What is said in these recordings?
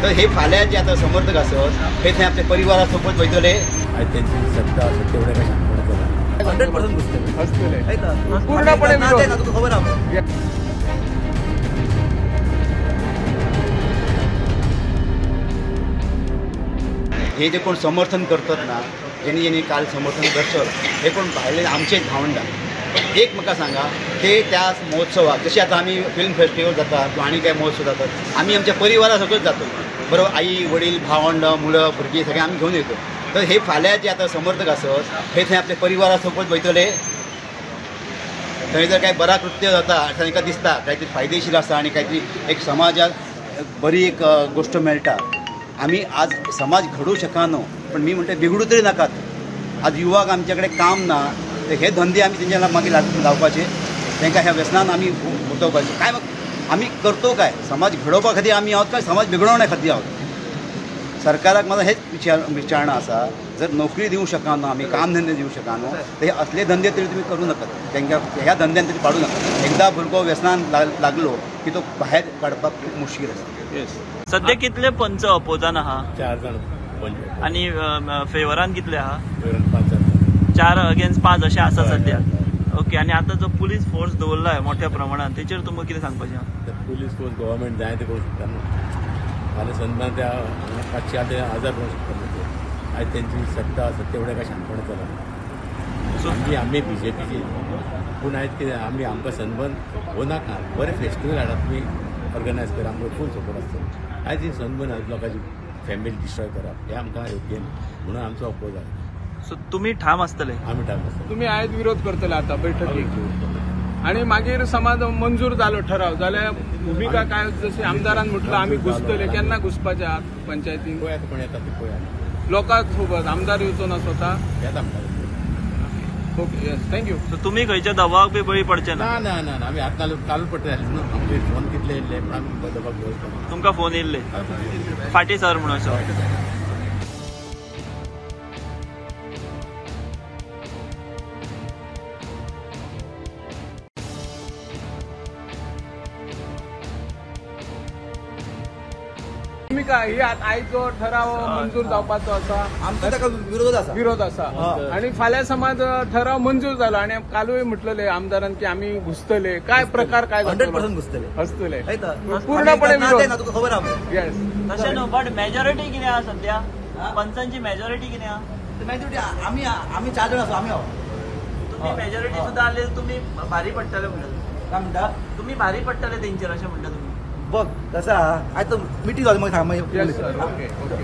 तर हे फाल्यां जे आतां समर्थक आसत हे थंय आपल्या परिवारा सोबत वयतले. आयज तेंची सत्ता आसा तेवढे काय शांतपणे चला 100% घुसतले पूर्णपणे विरोध, तुका खबर आहा. हे जे कोण समर्थन करतात ना, जेणी जेणी काल समर्थन करतात हे कोण भायले आमचेच भावंडां. पण एक म्हाका सांगा, ते त्या महोत्सवाक जशें आतां आमी फिल्म फेस्टिवल जाता किंवा आनी काय महोत्सव जातात, आमी आमच्या परिवारा सगळेच जातो, बरोबर? आई वडील भावंड मुलं भुरगीं सगळें आमी घेवन येतो. तर हे फाल्यां जे आतां समर्थक आसत हे थंय आपल्या परिवारा सोबत वयतले. थंय जर काय बरा कृत्य जाता तांकां दिसता कांयतरी फायदेशीर आसा आनी कांयतरी एक समाजाक बरी एक गोश्ट मेळटा. आमी आज समाज घडोवं शकना, पण मी म्हणटा बिगडू तरी नाकात. आज युवाक आमचे कडेन काम ना, तर हे धंदे आमी तेंच्या मागीर लावपाचे, तांकां ह्या व्यसनान आमी गुंतोवपाचे. काय आमी करतो काय? समाज घडोवपा खातीर आमी आहोत काय समाज बिगडोवण्या खातीर आहोत? सरकाराक म्हाका हेच विचारणा आसा, जर नोकरी दिवंक शकना आमी, काम धंदे दिवंक शकना, तर हे असले धंदे तरी तुमी करूं नाकात, तांकां ह्या धंद्यान तरी पाडूं नाकात. एकदां भुरगो व्यसनान लागलो की तो भायर काडपाक खूब मुश्कील आसा. सध्या कितले पंच अपोजान आहा? 4 जाण. आनी फेवरान कितले आहा? 5 जाण. 4 अगेन्स्ट 5 अशें आसा सध्या. ओके, आनी आतां जो पुलीस फोर्स दवरला आहे मोठ्या प्रमाणात तेचेर तुमकां कितें सांगपाचें? पुलीस फोर्स गव्हर्मेंट जाय ते करूं शकता न्हू. फाल्यां सनबर्न त्या 500 आठ हजार करूं शकता न्हू ते. आयज तेंची सत्ता आसा तेवढे काय शांतपणे चला. आमी बीजेपीची, पूण आयज कितें आमी आमकां सनबर्न हो नाका. बरें फेस्टिवल हाडात तुमी ऑर्गनायज करा, आमकां फूल सपोर्ट आसतलो. आयज ही सनबर्न आज लोकांची फॅमिली डिस्ट्रॉय करप हें आमकां योग्य न्हू, म्हणून आमचो अपोज आसा. सो तुमी ठाम आसतले? आमी ठाम आसतले. तुमी आयज विरोध करतले आतां बैठकीक, आनी मागीर समाज मंजूर जालो ठराव जाल्यार भुमिका काय? जशी आमदारान म्हटलं आमी घुसतले, केन्ना घुसपाचे आहात पंचायतीन? पळयात कोण येता ते पळयात, लोकां सोबत आमदार येवचो ना स्वता येता. Okay, yes, thank you. So तुमी खंयच्या दबावाक बी बळी पडचे ना? ना ना ना, आमी आतां काल पडटे जाले न्हू, आमचे फोन कितले येयल्ले, पण आमी दबावाक बळी. तुमकां फोन येयल्ले फाटीं सर म्हणून असो? भुमिका ही आयचो ठराव मंजूर जावपाचो आसा, आमचो ताका विरोध आसा, विरोध आसा. आनी फाल्यां समज ठराव मंजूर जालो आनी कालूय म्हटलेले आमदारान की आमी घुसतले, काय प्रकार काय? 100% घुसतले, घुसतले पूर्णपणे विरोध, तुका खबर आहा. येस, तशें न्हू, बट मेजॉरिटी कितें आहा सध्या? पंचांची मेजॉरिटी कितें आहा? मेजॉरिटी आमी आमी 4 जाण आसा आमी आहो. तुमी मेजॉरिटी सुद्दां आसली तुमी भारी पडटले म्हणटा? काय म्हणटा? तुमी भारी पडटले तेंचेर अशें म्हणटा तुमी? बघ कसं आयज मिटींग जाली मागीर सांग. Okay okay.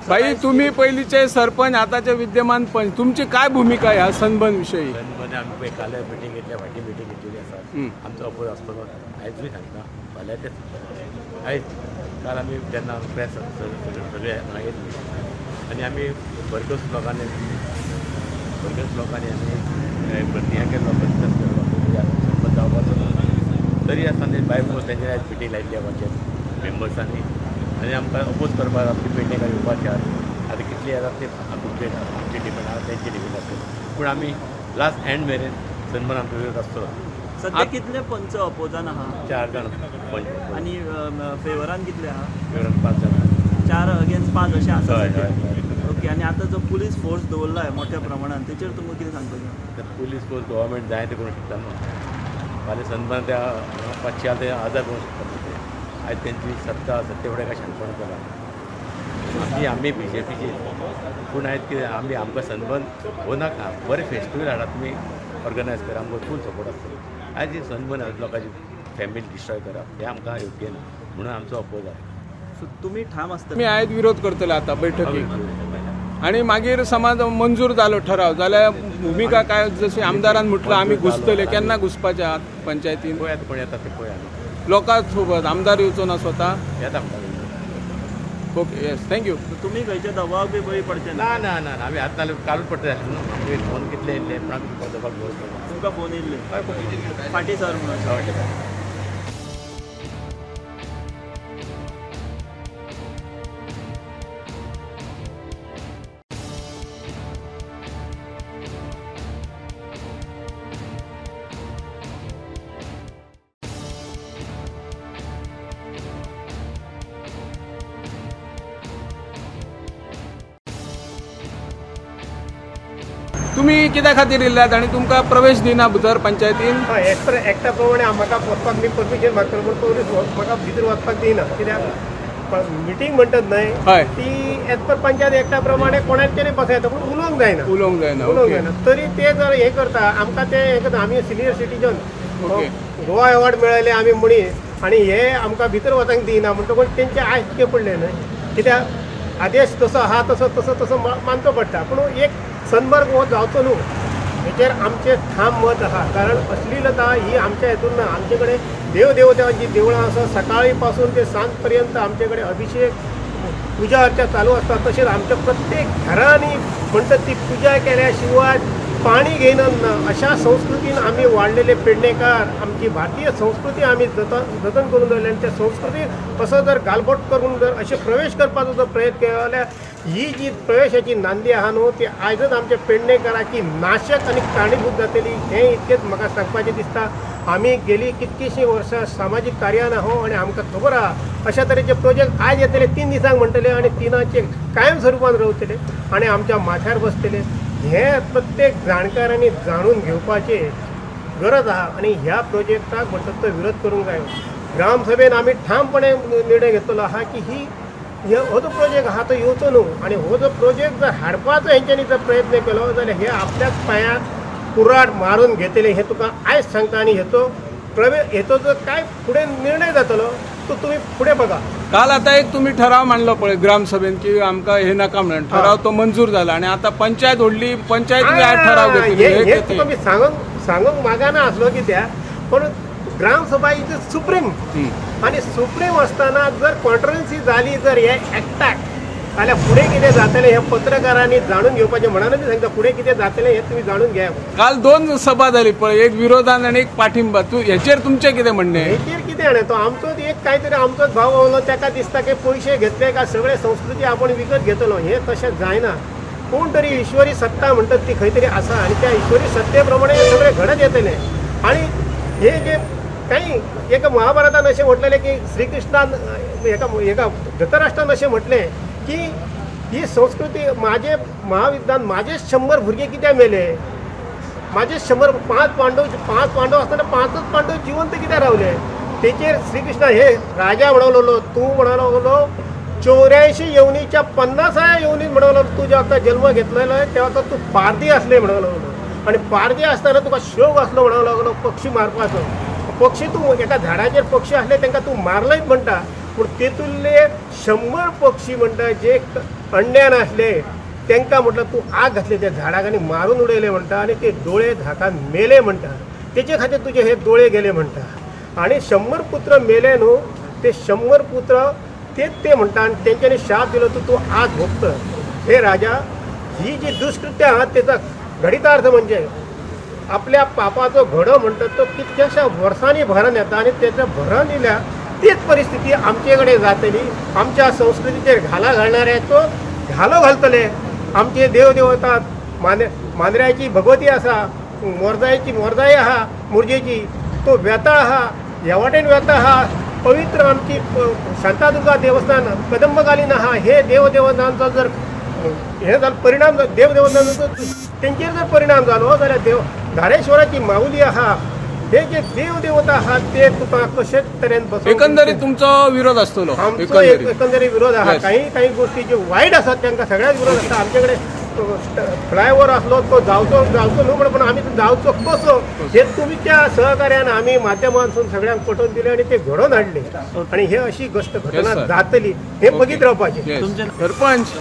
भाई, तुम्ही पहिलीचे सरपंच, आताचे विद्यमान पंच, तुमची काय भूमिका ह्या सनबर्न विषयी? सनबर्न आमी काल मिटींग घेतल्या, फाटीं मिटींग घेतलेली आसा. आमचो अपोज आसतलो, आयजूय सांगता. फाल्यां तेच आयज काल आमी जेन्ना प्रेस सगळे हांगा येतली आनी आमी भरघोस लोकांनी आमी हें केल्लो, प्रस्न केल्लो सनबर्न जावपाचो. तरी आसतना बाय फोर्स तेंच्यानी आयज मिटींग लायिल्ली पंचायत मेंबर्सांनी आनी आमकां अपोज करपाक आमची पेडणेकार येवपाची आसा. आतां कितली येतात ते आमचे डिपेंड आसा, तेंचे डिपेंड आसतलो. पूण आमी लास्ट एंड मेरेन सनबर्न आमचो विरोध आसतलो. सध्या कितले पंच अपोजान आहा? 4 जाण पंच. आनी फेवरान कितले आहा? फेवरान 5 जाण. 4 अगेन्स्ट 5 अशें आसा. ओके, आनी आतां जो पुलीस फोर्स दवरला आहे मोठ्या प्रमाणात तेचेर तुमकां कितें सांगपाचें? पुलीस फोर्स गव्हर्मेंट जाय ते करूं शकता न्हू. फाल्यां सनबर्न त्या 500 आठ हजार करूं शकता न्हू ते. आयज तेंची सत्ता आसा तेवढे काय शांतपणे चला. आमी बीजेपीची, पूण आयज कितें आमी आमकां सनबर्न हो नाका. बरें फेस्टिवल हाडात तुमी ऑर्गनायज करा, आमकां फूल सपोर्ट आसतलो. आयज ही सनबर्न आज लोकांची फॅमिली डिस्ट्रॉय करप हें आमकां योग्य न्हू, म्हणून आमचो अपोज आसा. सो तुमी ठाम आसतले? तुमी आयज विरोध करतले आतां बैठकीक, आनी मागीर समज मंजूर जालो ठराव जाल्यार भुमिका काय? जशी आमदारान म्हटलं आमी घुसतले, केन्ना घुसपाचे आहात पंचायतीन? पळयात कोण येता ते पळयात, लोकां सोबत आमदार येवचो ना स्वता येता. Okay, yes, thank you. तुमी खंयच्या दबावाक बी बळी पडचे ना? ना ना, आमी आतां कालूच पडटे जाले न्हू, आमचे फोन कितले येयल्ले, पण आमी दबावाक बळी. तुमकां फोन येयल्ले फाटीं सर म्हणून? तुमी कित्या खातीर येयल्यात आनी तुमकां प्रवेश दिना भितर पंचायतीन? हय, एज पर एक्टा प्रमाणे म्हाका वचपाक मी परमिशन मागतलो, पूण पोलीस म्हाका भितर वचपाक दिना. कित्याक मिटींग म्हणटात न्हय ती एज पर पंचायत एक्टा प्रमाणे कोणाक तरी बसयता, पूण उलोवंक जायना, उलोवंक जायना, उलोवंक जायना. तरी ते जर हें करता आमकां ते हें करता. आमी सिनियर सिटीजन, गोवा एवॉर्ड मेळयले आमी म्हणी, आनी हे आमकां भितर वचूंक दिना म्हणटकूच तेंचे आयज कितें पडलें न्हय. कित्याक आदेश तसो आहा तसो तसो तसो मानचो पडटा, पूण एक सनबर्ग हो जावचो न्हू हेचेर आमचें ठाम मत आहा. कारण अश्लीलता ही आमच्या हेतून ना. आमचे कडेन देव देवतांची देवळां आसा, सकाळी पासून ते सांज पर्यंत आमचे कडेन अभिषेक पुजा अर्चा चालू आसता. तशेंच आमच्या प्रत्येक घरांनी म्हणटात ती पुजा केल्या शिवाय पाणी घेयनात ना. अशा संस्कृतीन आमी वाडलेले पेडणेकार. आमची भारतीय संस्कृती आमी जतन करून दवरली आनी त्या संस्कृती असो जर गालबोट करून जर अशें प्रवेश करपाचो जर प्रयत्न केलो जाल्यार ही जी प्रवेशाची नांदी आहा न्हू ती आयजच आमच्या पेडणेकाराची नाशक आनी कारणीभूत जातली, हें इतकेंच म्हाका सांगपाचें दिसता. आमी गेली कितकीशीं वर्सां सामाजीक कार्यान आहो आनी आमकां खबर आहा अशा तरेचे प्रोजेक्ट आयज येतले, 3 दिसांक म्हणटले आनी 3 कायम स्वरुपान रावतले आनी आमच्या माथ्यार बसतले. हे प्रत्येक जाणकारांनी जाणून घेवपाची गरज आहा आनी ह्या प्रोजेक्टाक म्हणटात तो विरोध करूंक जाय. ग्रामसभेन आमी ठामपणे निर्णय घेतलेलो आहा की ही हो जो प्रोजेक्ट आहा तो येवचो न्हू, आनी हो जो प्रोजेक्ट जर हाडपाचो हेंच्यांनी जर प्रयत्न केलो जाल्यार हे आपल्याच पांयाक कुराड मारून घेतले हे तुका आयज सांगता. आनी हेचो हेचो जर काय फुडें निर्णय जातलो तो तुमी फुडें बघा. काल आता एक तुम्ही ठराव मांडलो पळय ग्रामसभेन की आमकां हे नाका म्हणून, ठराव तो मंजूर जाला आनी आतां पंचायत व्हडली पंचायत ठराव घेतली. हे तुका मी सांगूंक मागाना आसलो कित्याक, पण ग्रामसभा is supreme, आनी सुप्रीम आसतना जर कॉन्ट्रवर्सी जाली जर हे एक्टाक जाल्यार फुडें कितें जातलें हें पत्रकारांनी जाणून घेवपाचें. म्हणून मी सांगता फुडें कितें जातलें हें तुमी जाणून घेया. काल 2 सभा जाली पळय, एक विरोधान आनी एक पाठिंबा, तूं हेचेर तुमचें कितें म्हणणें? हेचेर कितें जाणा, तो आमचोच एक कांय तरी आमचोच भाव उरलो, ताका दिसता की पयशे घेतले काय सगळे संस्कृती आपूण विकत घेतलो. हें तशें जायना. कोण तरी ईश्वरी सत्ता म्हणटात ती खंय तरी आसा आनी त्या ईश्वरी सत्ते प्रमाणे हें सगळें घडत येतलें. आनी हे जे काही एका महाभारतान अशें म्हटलेलें की श्रीकृष्णान एका एका धृतराष्ट्रान अशें म्हटलें की ही संस्कृती माझे महाविद्यान माझे 100 भुरगे कित्याक मेले, माझे 100 5 पांडव आसतना 5 पांडव जिवंत कित्याक रावले. तेचेर श्रीकृष्ण हे राजा म्हणूंक लागलो, तूं म्हणूंक लागलो 84 योनीच्या 50 योनीत म्हणूंक लागलो तूं जेन्ना जल्म घेतलेलो तेन्ना तूं पारधी आसले म्हणूंक लागलो, आनी पारधी आसतना तुका शोक आसलो म्हणूंक लागलो पक्षी मारपाचो. पक्षी तूं एका झाडाचेर पक्षी आसले तांकां तूं मारलेच म्हणटा, पूण तेतुल्ले 100 पक्षी म्हणटा जे अंड्यान आसले तांकां म्हटलं तूं आग घातली त्या झाडाक आनी मारून उडयले म्हणटा, आनी ते दोळे झाकान मेले म्हणटा, तेचे खातीर तुजे हे दोळे गेले म्हणटा. आनी 100 पुत्र मेले न्हू, ते 100 पुत्र तेच ते म्हणटा, आनी तेंच्यांनी शाप दिलो तूं तूं आग भोगता. हे राजा, ही जी दुष्कृत्य आहा तेचा घडितार्थ म्हणजे आपल्या पापाचो घडो म्हणटात तो कितक्याशा वर्सांनी भरून येता, आनी तेच्या भरून येयल्या तीच परिस्थिती आमचे कडेन जातली. आमच्या संस्कृतीचेर घाला घालणाऱ्याचो घालो घालतले. आमचे देव देवता मांद्र्याची भगवती आसा, मोरजायची मोरजाई आहा, मुरजेची तो वेताळ आहा, ह्या वाटेन वेता आहा. पवित्र आमची शांतादुर्गा देवस्थान कदंबकालीन आहा. हे देवदेवतांचो जर हे जालो परिणाम, देवदेवतांचो तेंचेर जर परिणाम जालो जाल्यार देव धारेश्वराची माऊली आहा, हे जे देवदेवता आहात ते तुका कशेच तरेन बसोवंक. एकंदरीत तुमचो विरोध आसतलो? आमचो एकंदरीत विरोध आहा. काही काही गोष्टी ज्यो वायट आसात तांकां सगळ्याच विरोध आसता. आमचे कडेन फ्लायओवर आसलो तो जावचो जावचो न्हू म्हण, पण आमी तो जावचो कसो हे तुमच्या सहकार्यान आमी माध्यमांतसून सगळ्यांक पटोवन दिलें आनी ते घडोवन हाडले. आनी हे अशी गोश्ट घटना जातली हे बगीत रावपाचें. सरपंच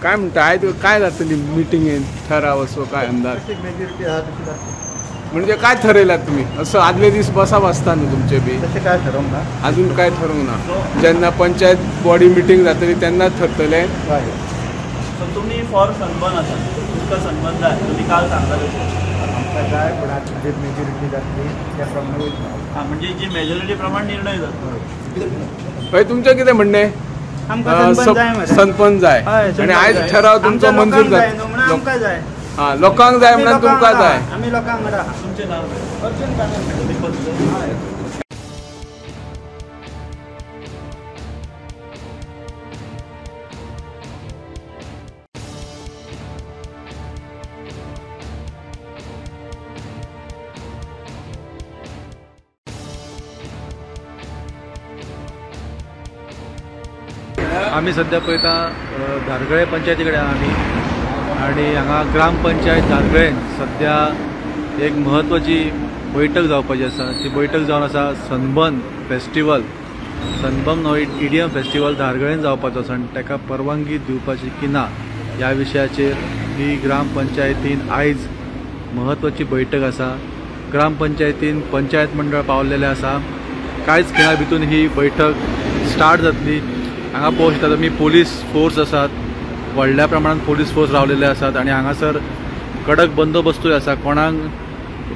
काय म्हणटा, आयज काय जातली मिटिंगेन ठराव असो काय अंदाज? म्हणजे काय ठरयलात तुम्ही असं आदले दीस बसा बसता न्हू तुमचे बी? तशें काय ठरोवंक ना, अजून काय ठरोवंक ना. जेन्ना पंचायत बॉडी मिटींग जातली तेन्नाच ठरतलें. सो तुमी फॉर सनबर्न आसा, तुमकां सनबर्न जाय, तुमी काल सांगला तशें आमकां जाय, पूण आतां जी मेजॉरिटी जातली त्या प्रमाणे वयतलो. हां, म्हणजे जी मेजॉरिटी प्रमाण निर्णय जातलो. हय, तुमचें कितें म्हणणें? सनबर्न जाय आनी आयज ठराव तुमचो मंजूर जाता. हां, लोकांक जाय म्हणून तुमकां जाय. आमी लोकांक वांगडा. तुमचें नांव? अर्जुन काणेकर. आमी सध्या पळयता धारगळे पंचायती कडेन आमी आनी हांगा ग्रामपंचायत धारगळेन सध्या एक म्हत्वाची बैठक जावपाची आसा. ती बैठक जावन आसा सनबर्न फेस्टिवल. सनबर्न हो ईडीएम फेस्टिवल धारगळेन जावपाचो आसा आनी ताका परवानगी दिवपाची की ना ह्या विशयाचेर ही ग्रामपंचायतीन आयज म्हत्वाची बैठक आसा. ग्रामपंचायतीन पंचायत मंडळ पावलेलें आसा. कांयच खिणा भितून ही बैठक स्टार्ट जातली. हांगा पळोवंक शकता तुमी पोलीस फोर्स आसात, व्हडल्या प्रमाणात पोलीस फोर्स रावलेले आसात आनी हांगासर कडक बंदोबस्तूय आसा. कोणाक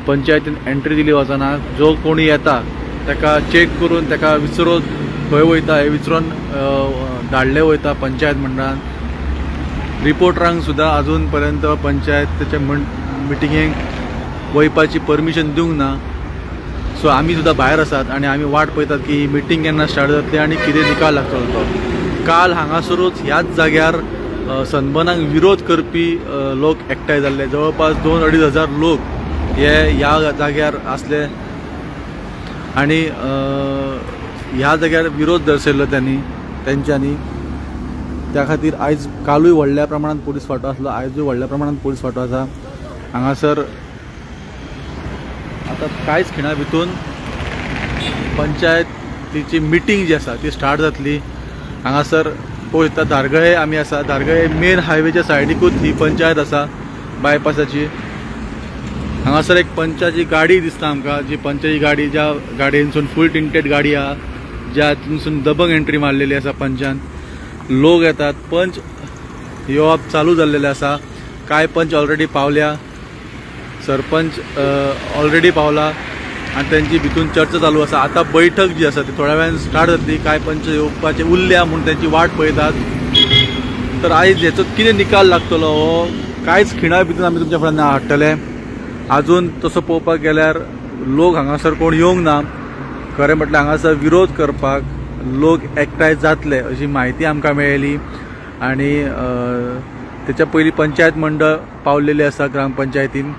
पंचायतीन एंट्री दिली वचना, जो कोणी येता ताका चॅक करून ताका विचरोन खंय वयता हें विचरोन धाडले वयता पंचायत मंडळान. रिपोर्टरांक सुद्दां अजून पर्यंत पंचायतीच्या मिटिंगेक वयपाची परमिशन दिवंक ना. सो आमी सुद्दां भायर आसात आनी आमी वाट पळयतात की ही मिटींग केन्ना स्टार्ट जातली आनी कितें निकाल लागतलो तो. काल हांगासरूच ह्याच जाग्यार सनबर्नाक विरोध करपी लोक एकठांय जाल्ले. जवळपास 2-2.5 हजार लोक हे ह्या जाग्यार आसले आनी ह्या जाग्यार विरोध दर्शयल्लो तेंच्यांनी. त्या खातीर आयज कालूय व्हडल्या प्रमाणात पोलीस फांटो आसलो, आयजूय व्हडल्या प्रमाणात पोलीस फांटो आसा हांगासर. आतां कांयच खिणा भितून पंचायतीची मिटींग जी आसा ती स्टार्ट जातली. हांगासर पळयता धारगळे आमी आसा. धारगळे मेन हायवेच्या सायडीकूच ही पंचायत आसा बायपासाची. हांगासर एक पंचाची गाडी दिसता आमकां, जी पंचायती गाडी, ज्या गाडयेनसून फूल टिंटेड गाडी आहा, ज्या तितूनसून दबंग एंट्री मारलेली आसा पंचान. लोक येतात, पंच येवप चालू जाल्लेले आसा. कांय पंच ऑलरेडी पावल्या, सरपंच ऑलरेडी पावला आनी तेंची भितून चर्चा चालू आसा. आतां बैठक जी आसा ती थोड्या वेळान स्टार्ट जातली. कांय पंच येवपाचे उरल्या म्हूण तेंची वाट पळयतात. तर आयज हेचो कितें निकाल लागतलो हो कांयच खिणा भितून आमी तुमच्या फुड्यान हाडटले. आजून तसो पळोवपाक गेल्यार लोक हांगासर कोण येवंक ना. खरें म्हटल्यार हांगासर विरोध करपाक लोक एकठांय जातले अशी म्हायती आमकां मेळ्ळी आनी तेच्या पयलीं पंचायत मंडळ पावलेलें आसा ग्रामपंचायतीन.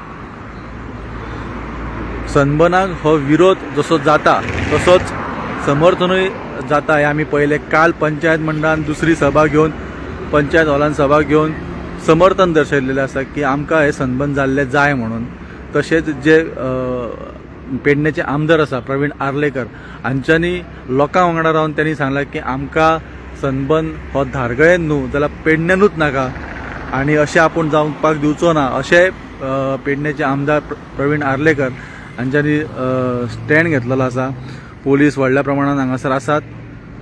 सनबर्नाक हो विरोध जसो जाता तसोच समर्थनूय जाता हें आमी पळयलें. काल पंचायत मंडळान दुसरी सभा घेवन पंचायत हॉलान सभा घेवन समर्थन दर्शयलेलें आसा की आमकां हें सनबर्न जाल्लें जाय म्हणून. तशेंच जे पेडण्याचे आमदार आसा प्रवीण आर्लेकर हांच्यांनी लोकां वांगडा रावन त्यांनी सांगलां की आमकां सनबर्न हो धारगळेन न्हू जाल्यार पेडण्यानूच नाका आनी अशें आपूण जावपाक दिवचो ना अशें पेडण्याचे आमदार प्रवीण आर्लेकर हांच्यांनी स्टँड घेतलेलो आसा. पोलीस व्हडल्या प्रमाणात हांगासर आसात.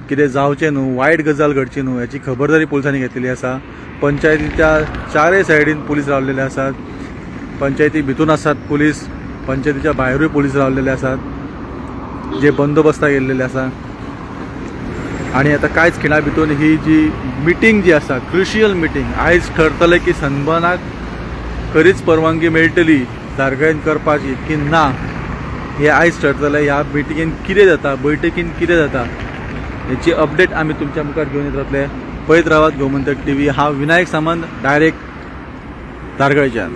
कितें जावचें न्हू, वायट गजाल घडची न्हू हेची खबरदारी पोलिसांनी घेतलेली आसा. पंचायतीच्या चारय सायडीन पोलीस रावलेले आसात. पंचायती भितून आसात पोलीस, पंचायतीच्या भायरूय पोलीस रावलेले आसात जे बंदोबस्ताक येयल्लेले आसा. आनी आतां कांयच खिणा भितून ही जी मिटींग जी आसा क्रुशियल मिटींग आयज ठरतलें की सनबर्नाक खरीच परवानगी मेळटली धारगळेन करपाची की ना हे आयज ठरतलें. ह्या मिटिंगेन कितें जाता, बैठकीन कितें जाता हेची अपडेट आमी तुमच्या मुखार घेवन येत रावतले. पळयत रावात गोमंतक टीव्ही. हांव विनायक सामंत, डायरेक्ट धारगळच्यान.